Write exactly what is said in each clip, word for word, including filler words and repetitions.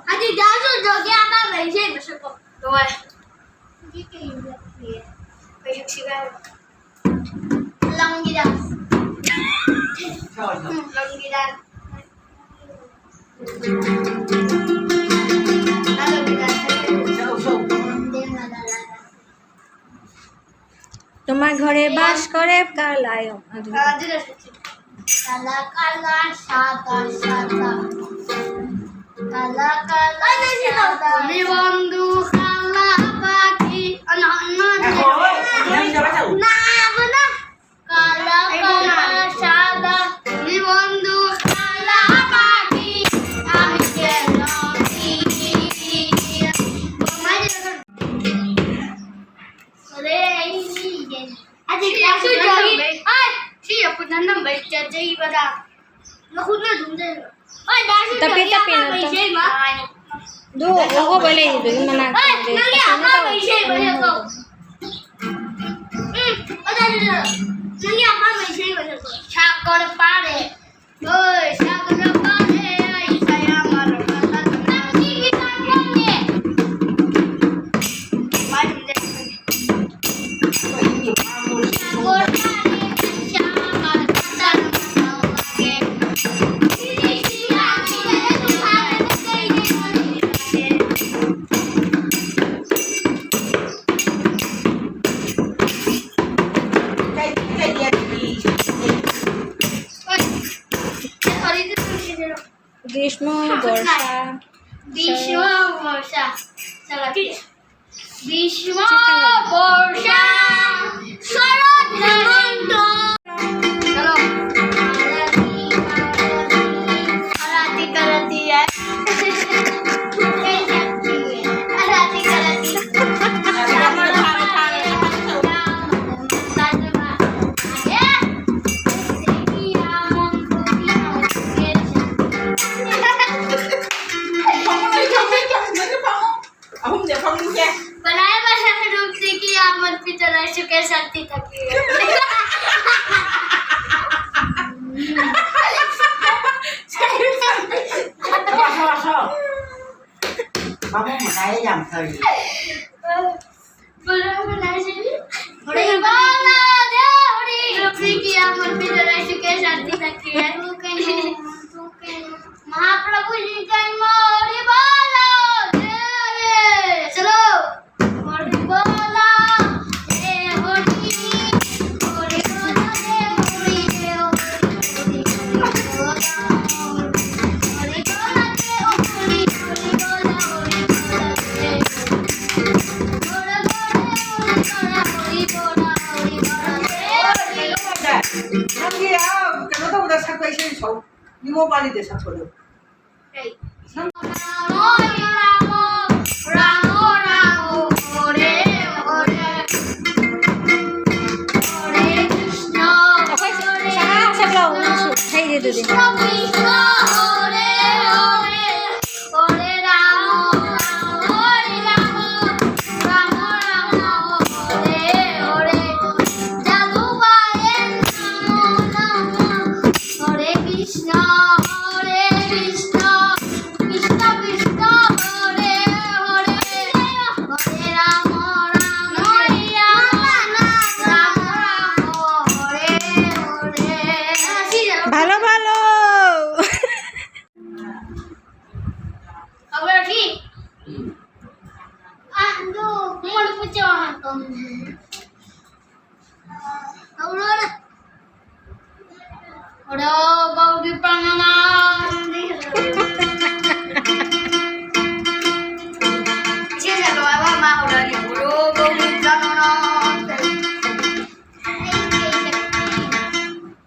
ꯍꯧꯖꯤꯛ ꯗꯥ ꯖꯣꯟꯗꯣꯒꯤ ꯑꯃ ꯂꯩꯖꯩ ꯃꯁꯛꯇꯣ꯫ ꯂꯣꯏꯔꯦ꯫ ꯍꯧꯖꯤꯛ ꯀꯩ ꯏꯁꯩ ꯁꯛꯁꯤꯒꯦ ꯍꯥꯏꯔꯣ? ꯂꯝꯒꯤ dance꯫ ꯎꯝ, ꯂꯝꯒꯤ dance꯫ ꯂꯝꯒꯤ dance꯫ তোমার ঘরে বাস করে কাল আয়ো। আহ, যেটা শুনছি। কালা কালা সাদা সাদা। কালা কালা সাদা। তুমি বন্ধু কালা পাখি। আহ, না, না, না, না, না, না, না। কালা কালা সাদা। তুমি বন্ধু কালা পাখি। আমি কেন কি? তোমার Ate, kaso jogi. Ay, siya po na nang balik siya, Jay, bada. Naku na, dun din. Ay, dahil Tapi, jogi tapi ako, na may to. Jay, ma. ꯑꯗꯨ ꯑꯍꯣꯕ ꯂꯩꯔꯤꯗꯨꯒꯤ ꯃꯅꯥꯛꯇ ꯅꯪꯒꯤ ꯑꯄꯥꯝꯕ ꯏꯁꯩ ꯑꯃ ꯁꯛꯑꯣ꯫ ꯎꯝ, ꯑꯗꯨ, ꯑꯗꯨ, ꯑꯗꯨ, ꯅꯪꯒꯤ ꯑꯄꯥꯝꯕ ꯏꯁꯩ ꯑꯃ ꯁꯛꯑꯣ꯫ ꯁꯥꯀꯣꯔ ꯄꯥꯔꯦ꯫ ꯍꯣꯏ, ꯁꯥꯀꯣꯔ ꯄꯥꯔꯦ, ꯑꯩ ꯁꯌꯥꯃꯔ ꯄꯥꯔꯦ꯫ ꯅꯪ ꯁꯤꯒꯤ ꯁꯥꯀꯣꯔꯅꯦ꯫ ꯄꯥꯔꯤꯁꯦ꯫ গ্রীষ্ম, বর্ষা, গ্রীষ্ম, বর্ষা, শরৎ। গ্রীষ্ম, বর্ষা, শরৎ, হেমন্ত। চলো। আরতি, আরতি, আরতি, আরতি। আরতি, আরতি। ꯑꯍꯨꯝꯁꯦ ꯐꯝꯃꯨꯁꯦ꯫ ꯕꯂꯥꯏ ꯕꯂꯥꯏ ꯔꯨꯞꯁꯤꯒꯤ ꯑꯃꯣꯠ ꯄꯤꯖꯔ ꯁꯨꯀꯦ ꯁꯛꯇꯤ ꯊꯛꯄꯤꯔꯦ꯫ ꯁꯣ, ꯁꯣ, ꯁꯣ꯫ ꯕꯥꯃꯣꯟ ꯃꯆꯥ ꯌꯥꯝ ꯐꯔꯤ꯫ ꯕꯂꯥꯏ ꯕꯂꯥꯏꯁꯤꯗꯤ꯫ ꯍꯣꯔꯦꯟ ꯕꯂꯥꯏ ꯍꯣꯔꯤ꯫ ꯔꯨꯞꯁꯤꯒꯤ ꯑꯃꯣꯠ ꯄꯤꯖꯔ ꯁꯨꯀꯦ ꯁꯛꯇꯤ ꯊꯛꯄꯤꯔꯦ꯫ ꯃꯍꯥꯄ꯭ꯔꯚꯨ ꯂꯤꯡꯖꯪ ꯃꯣꯔꯤ ꯕꯣꯂꯣ, ꯖꯦ ꯍꯣꯔꯤ꯫ ꯆꯠꯂꯣ꯫ ꯍꯣꯔꯤ ꯕꯣꯂꯣ, ꯖꯦ ꯍꯣꯔꯤ꯫ ꯍꯣꯔꯤ ꯕꯣꯂꯣ, ꯖꯦ ꯍꯣꯔꯤ, ꯖꯦ ꯍꯣꯔꯤ, ꯍꯣꯔꯤ ꯕꯣꯂꯣ, ꯍꯣꯔꯤ ꯕꯣꯂꯣ, ꯖꯦ ꯍꯣꯔꯤ, ꯍꯣꯔꯤ ꯕꯣꯂꯣ, ꯍꯣꯔꯤ ꯕꯣꯂꯣ, ꯖꯦ ꯍꯣꯔꯤ ꯕꯣꯂꯣ, ꯍꯣꯔꯤ ꯕꯣꯂꯣ, ꯍꯣꯔꯤ ꯕꯣꯂꯣ, ꯖꯦ ꯍꯣꯔꯤ꯫ ꯅꯪꯒꯤ, ꯑꯥ, ꯀꯩꯅꯣ ꯇꯧꯕꯗ ꯁꯛꯄ ꯏꯁꯩ ꯁꯛꯎ꯫ ꯅꯤꯉꯣꯜ ꯄꯥꯜꯂꯤꯗ ꯁꯛꯄꯗꯣ꯫ ꯀꯩ? ꯅꯪ ꯔꯥꯃꯣ ꯔꯥꯃꯣ, ꯔꯥꯃꯣ ꯔꯥꯃꯣ, ꯍꯣꯔꯦ ꯍꯣꯔꯦ꯫ ꯍꯣꯔꯦ ꯀ꯭ꯔꯤꯁꯅ, ꯑꯩꯈꯣꯏ ꯍꯣꯔꯦ ꯁꯅꯥ ꯁꯛꯂꯛꯑꯣ, ꯅꯪꯁꯨ ꯍꯩꯔꯦ ꯑꯗꯨꯗꯤ꯫ ꯀ꯭ꯔꯤꯁꯅ ꯀ꯭ꯔꯤꯁꯅ, ꯍꯣꯔꯦ ꯍꯣꯔꯦ꯫ ꯍꯣꯔꯦ ꯔꯥꯃꯣ, ꯍꯧꯔꯣꯅꯦ꯫ ꯍꯧꯔꯣ, ꯕꯧꯗꯤ ꯄꯪꯉꯅ꯫ ꯏꯁꯩ ꯁꯛꯂꯣ ꯍꯥꯏꯕ ꯑꯃ ꯍꯧꯔꯛꯑꯅꯤ꯫ ꯍꯧꯔꯣ, ꯕꯧꯗꯤ ꯄꯪꯉꯅ꯫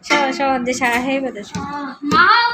ꯁꯛꯑꯣ, ꯁꯛꯑꯣ, ꯗꯤꯁꯥ ꯑꯍꯩꯕꯗꯣ ꯁꯛꯑꯣ꯫ ꯃꯍꯥꯎ